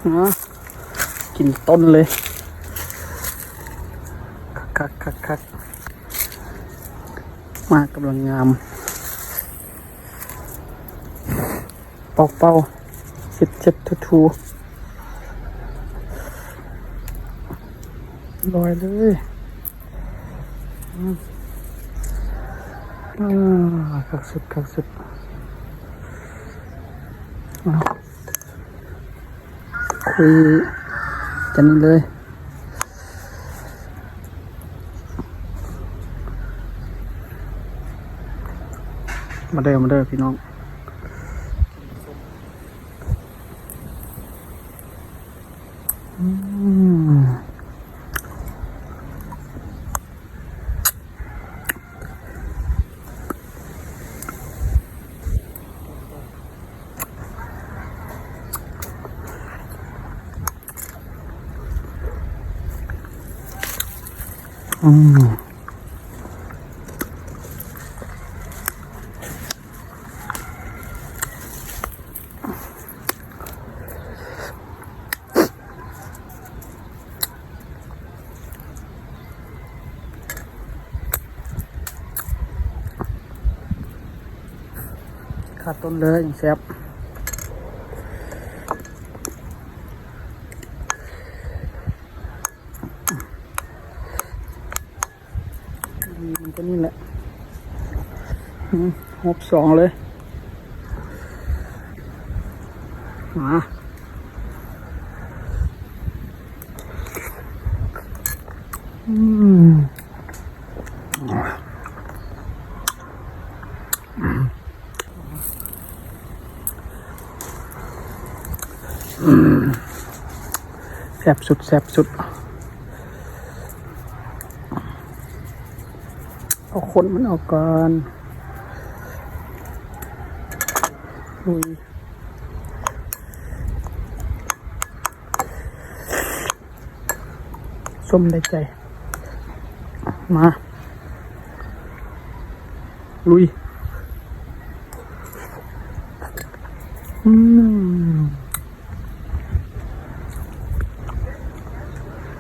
ອ່າ ກິນຕົ້ນເລີຍ ຄັກໆໆໆ ມາກຳລັງງາມ ເປົ່າໆ ເຊັດໆ ຖູໆ ລອຍເລີຍ. ອືມ ອ່າ ຄັກສຸດ ຄັກສຸດ ເອົາ ຄຸຍກັນນີ້ເລີຍ ມາເດີ ມາເດີພີ່ນ້ອງ. ອືມ ອືມ. ຄາຕົ້ນເລີຍຈັ່ງແຊບ. ອືມ ມັນກໍນີ້ແຫຼະ ອືມ ຮອບສອງເລີຍ ມາ ອືມ. ແຊບສຸດ ແຊບສຸດ ເອົາຂົນມັນອອກກ່ອນ ລຸຍ. ສົ້ມໄດ້ໃຈ ມາ ລຸຍ ອືມ.